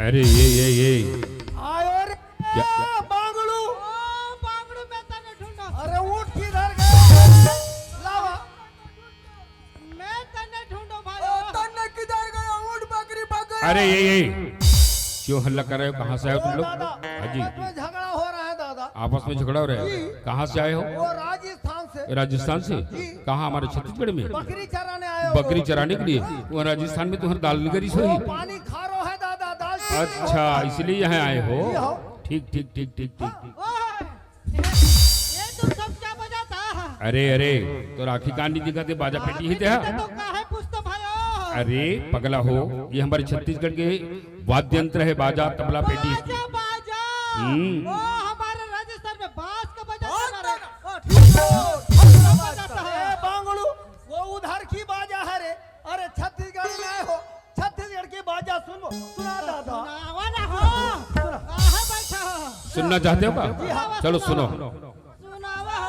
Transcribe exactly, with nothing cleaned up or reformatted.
अरे ये ये ये आयो रे क्या- क्या- बांगड़ू। ओ बांगड़ू, मैं तने ढूंढो। अरे ऊंट किधर गया? लावा। मैं तने ढूंढो भाई। ओ तन्ने किधर गया? ऊंट बकरी भाग गया। अरे ये ये क्यों हल्ला कर रहे हो? कहाँ से आए हो तुम लोग? दादा, हाँ जी। आपस में झगड़ा हो रहा है दादा। आपस में झगड़ा हो रहा है? कहाँ से आए हो? वो राजस्थान से। राजस्थान से? कहाँ, हमारे छत्तीसगढ़ में? बकरी चराने आए हो। बकरी चराने के लिए? वो राजस्थान में तुम्हारी दाल निगरी वो सोई। पानी खारो है दादा, दाल। अच्छा, इसलिए यहाँ आए हो? जी हो। ठीक ठीक ठीक ठीक ठीक ठीक। ओए, ये तुम सब क्या बजाता है? अरे अरे, तो राखी कांडी दिखा दे, बाजा पेटी ही थे। तो काहे पूछते भाई? अरे पगला हो, ये हमारे छत्तीसगढ़ के वाद्य यंत्र है, बाजा, तबला, पेटी। बाजा, बाजा। हम्म। ओ, हमारे राजस्थान में बांस का बजाते हैं हमारे। ओ, ठीक हो, ठीक हो, बजाता है। ए, बांगड़ू, वो उधर की बाजा है रे। अरे छत्तीसगढ़ में आए हो, छत्तीसगढ़ की बाजा सुनो, सुना दादा। सुनावा ना हो। कहाँ बैठा हो? सुनना चाहते हो का? चलो सुनो। सुनावा हो।